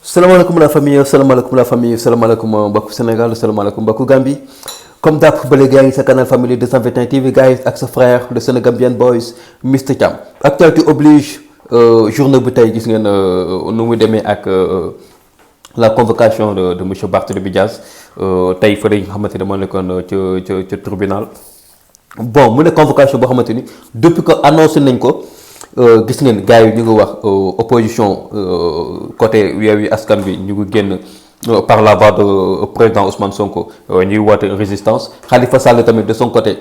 salaamaaleykum la famille salaamaaleykum la famille salaamaaleykum mbokku Sénégal salaamaaleykum mbokku Gambie comme d'hab ba léegi yaa ngi sa canal famille 221 TV guys ak sa frère le Sénégambian boys Mr Thiam. Actualité oblige journée bu tey gis ngeen nu mu demee ak la convocation de monsieur Barthélémy Dias tey fa nga xamante ne moo nekkoon ca tribunal. Bon mu ne convocation boo xamante ni depuis que annoncé nañ ko. Gis ngeen gars yi ñu ngi wax opposition côté Yewwi Askan Wi ñu ngi génn par la voix de président Ousmane Sonko ñuy woote résistance Khalifa Sall tamit de son côté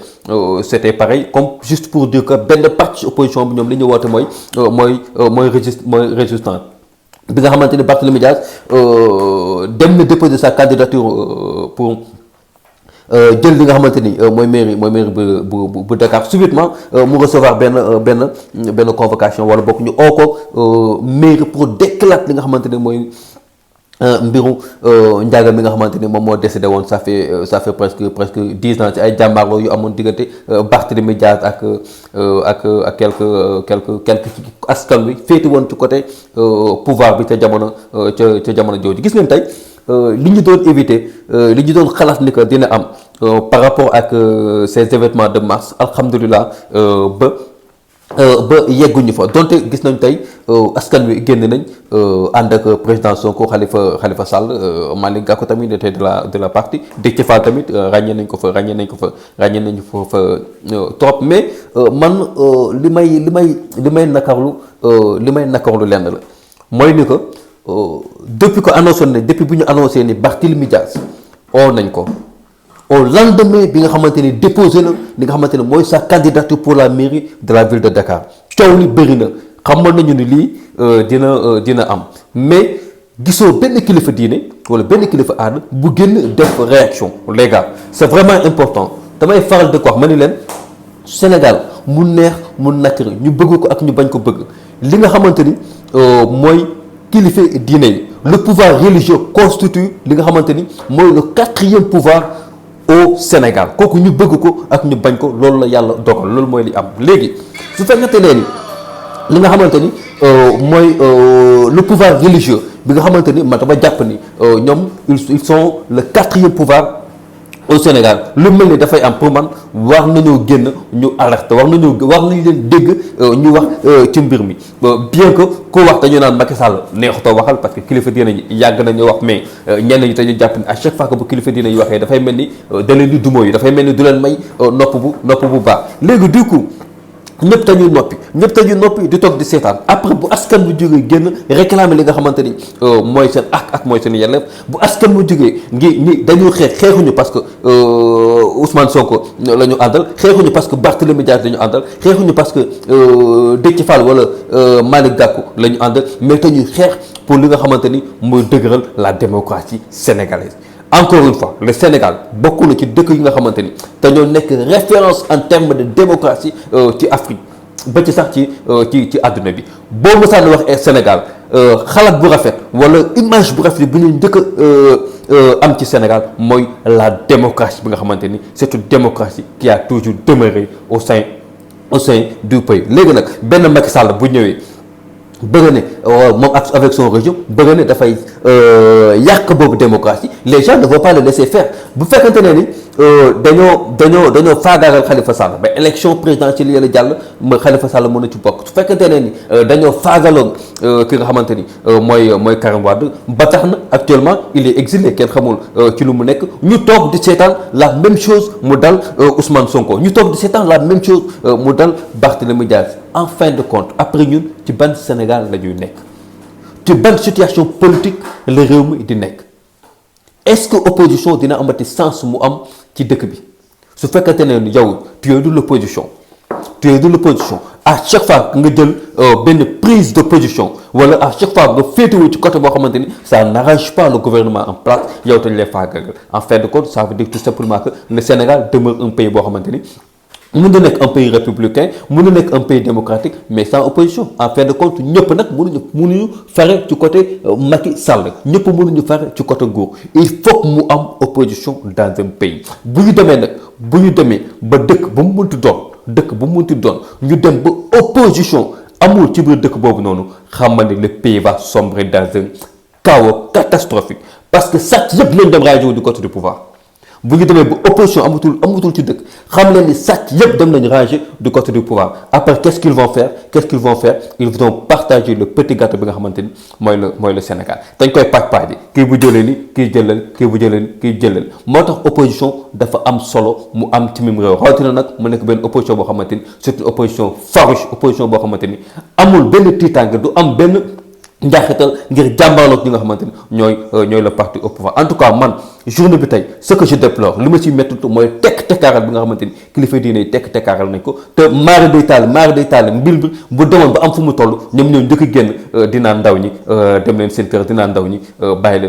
c'était pareil comme juste pour dire que benn partie opposition bi ñoom li ñu woote mooy résistance bi nga xamante ni Barthélémy Dias dem na déposer sa candidature pour jël li nga xamante ni mooy mairie bu Dakar subitement mu recevoir benn convocation wala bokk ñu oo ko mairie pour déclarer li nga xamante ni mooy mbiru njaaga mi nga xamante ni moom moo décédé woon ça fait presque 10 ans ci ay jàmbaarloo yu amoon diggante Barthélémy Dias ak quelques askan wi féeti woon ci côté pouvoir bi ca jamono jooju gis ngeen tey li ñu doon éviter li ñu doon xalaat ni que dina am par rapport ak ces événements de mars alhamdulilah ba yegguñu fa donte gis nañ tey askan wi génn nañ ànd ak président Sonko Khalifa Sall Malick Gakou tamit était de la partie Déthié Fall tamit ràññee nañ ko fa trop mais man li may nakarlu lenn la mooy ni que depuis que annoncé nañ depuis bu ñu annoncé ni Barthélémy Dias oo nañ ko au lendemain bi nga xamante ni déposé na li nga xamante ne mooy sa candidature pour la mairie de la ville de Dakar coow li bëri na xamoon nañu ni lii dina am mais gisoo benn kilifa diine wala benn kilifa aada bu génn def réaction les gars c'est vraiment important damay faral de ko wax ma ni leen Sénégal mu neex mu nakari ñu bëgg ko ak ñu bañ ko bëgg li nga xamante ni mooy kilifa diine yi le pouvoir religieux constitue li nga xamante ni mooy le 4e pouvoir au Sénégal kooku ñu bëgg ko ak ñu bañ ko loolu la yàlla dogal loolu mooy li am léegi su fekkente ne ni li nga xamante ni mooy le pouvoir religieux bi nga xamante ni man dama jàpp ni ñoom ils sont le 4e pouvoir au Sénégal lu mel ni dafay am pour man war nañoo génn ñu alerter war nañu leen dégg ñu wax ci mbir mi bien que ku wax dañu naan Macky Sall neexutoo waxal parce que kilifa diine ñi yàgg nañu wax mais ñenn ñi dañu jàpp ni à chaque fois que bu kilifa diine yi waxee dafay mel ni da leen di dumo yi dafay mel ni du leen may nopp bu baax léegi du coup ñëpp dañuy noppi di toog di seetaan après bu askan bu jógee génn réclamer li nga xamante ni mooy seen ak mooy seen yelleef bu askan bu jógee ñi dañuy xeexuñu parce que Ousmane Sonko la ñu àndal xeexuñu parce que Barthélémy Dias la ñu àndal xeexuñu parce que Déthié Fall wala Malick Gakou la ñu àndal mais dañuy xeex pour li nga xamante ni mooy dëgëral la démocratie sénégalaise. Encore une fois le Sénégal bokk na ci dëkk yi nga xamante ni dañoo nekk référence en termes de démocratie ci Afrique ba ci sax ci àdduna bi boo mësaan wax Sénégal xalaat bu rafet wala image bu rafet bu ñu njëkk am ci Sénégal mooy la démocratie bi nga xamante ni c'est une démocratie qui a toujours demeuré au sein du pays léegi nag benn Macky Sall bu ñëwee. bëgg ne moom avec son régime bëgg ne dafay yàq boobu démocratie les gens ne vont pas le laisser faire bu fekkante ne ni dañoo faagaagal Khalifa Sall ba élection présidentielle yële jàll ma Khalifa Sall mën na ci bokk su fekkante ne ni dañoo faagaloon ki nga xamante ni mooy Karim Wade ba tax na actuellement il est exilé kenn xamul ci lu mu nekk ñu toog di seetaan la même chose mu dal Ousmane Sonko ñu toog di seetaan la même chose mu dal Barthélémy Dias en fin de compte après ñun ci ban Sénégal la ñuy nekk ci ban situation politique la réew mi di nekk est-ce que opposition dina amati sens mu am ci dëkk bi su fekkente ne yow tu es de l'opposition à chaque fois nga jël benn prise de position wala à chaque fois nga féetewoo ci côté boo xamante ni ça n'arrange pas le gouvernement en place yow tañ lay faagagal en fin de compte ça veut dire tout simplement que le Sénégal demeure un pays boo xamante ni mën na nekk un pays républicain mën na nekk un pays démocratique mais sans opposition en fin de compte ñëpp nag mënuñu fare ci côté Macky Sall ñëpp mënuñu fare ci côté nguur il faut que mu am opposition dans un pays bu ñu demee ba dëkk ba mu mënti doon ñu dem ba opposition amul ci biir dëkk boobu noonu xam nga ne le pays va sombrer dans un chaos catastrophique parce que sàcc yëpp lañ dem rajo du côté du pouvoir bu ñu demee ba opposition amatul ci dëkk xam leen ni sàcc yëpp dem nañ ranger du côté du pouvoir après qu'est-ce qu'ils vont faire ils vont partager le petit gâteau bi nga xamante ni mooy le Sénégal dañ koy pàcc ji kii bu jëlee ni kii jëlal kii bu jëlee ni kii jëlal moo tax opposition dafa am solo mu am ci même réew rawatina nag mu nekk benn opposition boo xamante ni c'est une opposition farouche opposition boo xamante ni amul benn tiitaange du am benn njaaxital ngir jàmbaarloog ñi nga xamante ni ñooy le parti au pouvoir en tout cas man journée bi tey ce que je déplore li ma ciy métti mooy tekkaaral bi nga xamante ni kilifa diine yi tekkaaral nañ ko te maari day taal mbir bi bu demoon ba am fu mu toll ñoom ñoo njëkk a génn dinaa ndaw ñi dem leen seen kër dinaa ndaw ñi bàyyi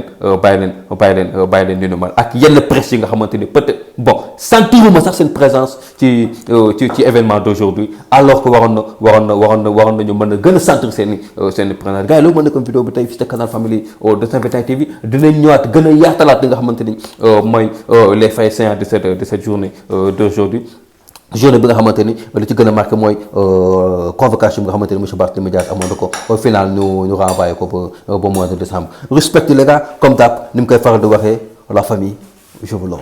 leen ni nu mel ak yenn presse yi nga xamante ni peut-être bon sentiruma sax seen présence ci événement d'aujourd'hui alors que waroon nañu mën a gën a sentir seen présence gars yi loolu mën na comme vidéo bi tey fii ci Canal Family au 221 TV dinañ ñëwaat gën a yaatalaat li nga xamante ni mooy les faits saillants de cette journée d'aujourd'hui journée bi nga xamante ni li ci gën a marqué mooy convocation bi nga xamante ni monsieur Barthélémy Dias amoon na ko au final ñu renvoyé ko ba mois de décembre respecte les gars comme d'hab ni mu koy faral di waxee la famille je vous love